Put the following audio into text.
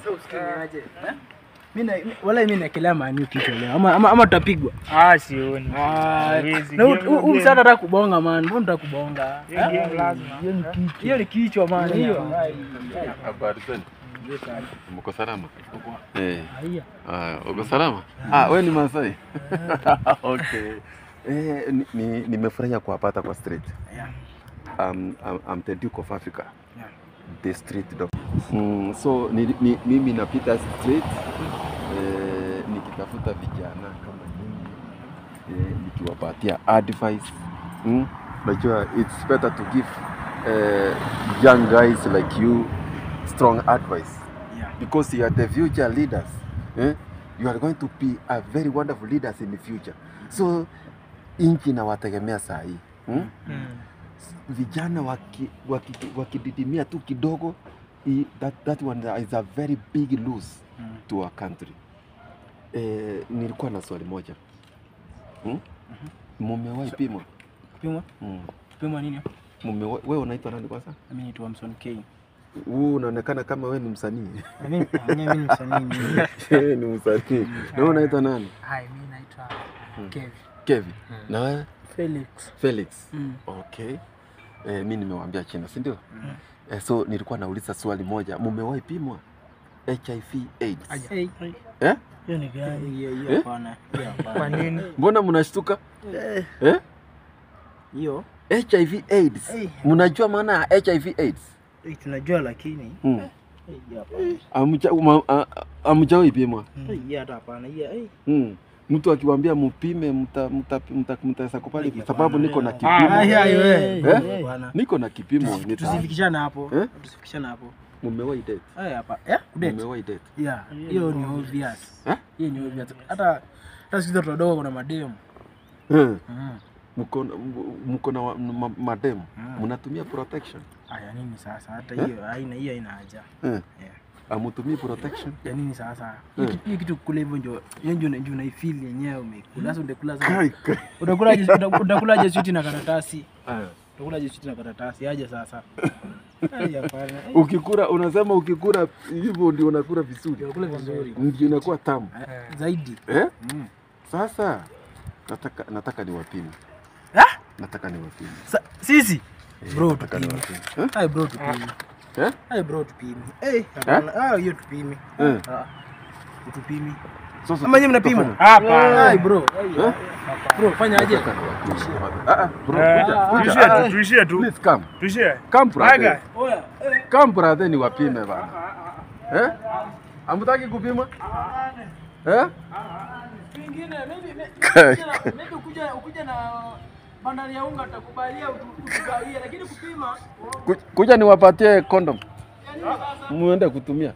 Sasa usikiniaje? Wala mimi nakelea Man kichwa leo. Ama tutapigwa. Sioni. Huyu msana nataka kubonga man. Mbona nataka kubonga? Game lazima. Hiyo ni kichwa man hiyo. Habari zenu? Mko salama? Haya. Uko salama? Wewe ni Masai? Okay. Nimefurahia kuwapata kwa street. Yeah. I'm the Duke of Africa. Yeah. The street dog. So mimi napita street nikitafuta vijana kama nyinyi nikiwapatia advice. Najua it's better to give young guys like you strong advice. Yeah. Because you are the future leaders. You are going to be a very wonderful leaders in the future. So inchi na wategemea saa hii. Vijana wakididimia tu kidogo, that one is a very big loss to our country. Nilikuwa na swali moja. Mumewahi pimwa? Pimwa? Pimwa nini? Wewe unaitwa nani kwanza? Mimi naitwa Amson K. Unaonekana kama wewe ni msanii. Mimi ni msanii. Ni msanii. Na wewe unaitwa nani? Hai, mimi naitwa Kevin. Kevin. Na wewe? Felix. Okay. Mimi nimewaambia China, si ndio? So nilikuwa nauliza swali moja. Mumewahi pimwa HIV AIDS? Hiyo ni gani? Hiyo hapana. Kwa nini? Mbona mnashtuka? Hiyo HIV AIDS. Mnajua maana ya HIV AIDS? Tunajua lakini Hamjawahi pimwa? Hata hapana. Mtu akiwaambia mupime mtaweza kubali sababu niko na kipimo. Niko na kipimo. Tusifikishane hapo. Tusifikishane hapo. Mumewahi date? Hapa. Date. Mumewahi date? Yeah, hiyo ni obvious. Hiyo ni obvious. Hata sisi tudogo kuna mademu. Mko na mademu. Mnatumia protection? Aya nini sasa? Hata hiyo haina haja. Amutumii protection? Ya nini sasa? Hii kitu kule hivyo ndio unaifeel yenyewe umekula. Sasa undekula sasa. Utakulaje sweet na karatasi? Utakulaje sweet na karatasi? Aje sasa. Hapana. Ukikula unasema ukikula hivyo ndio unakula vizuri. Unakula vizuri. Ndio inakuwa tamu. Zaidi. Sasa nataka niwapime. Nataka niwapime. Sisi bro tupime. Hai bro tupime. Hai bro tupime. Hiyo tupime. Tupime. Ama nyinyi mnapima? Hapa. Hai bro. Bro fanya aje? Bro, tuishie tu. Please come. Tuishie. Come brother. Oya. Come brother ni wapime bana. Hamtaki kupima? Pengine maybe ukuja na bandari ya unga atakubalia utugawie lakini kupima kuja niwapatie condom. Muende kutumia.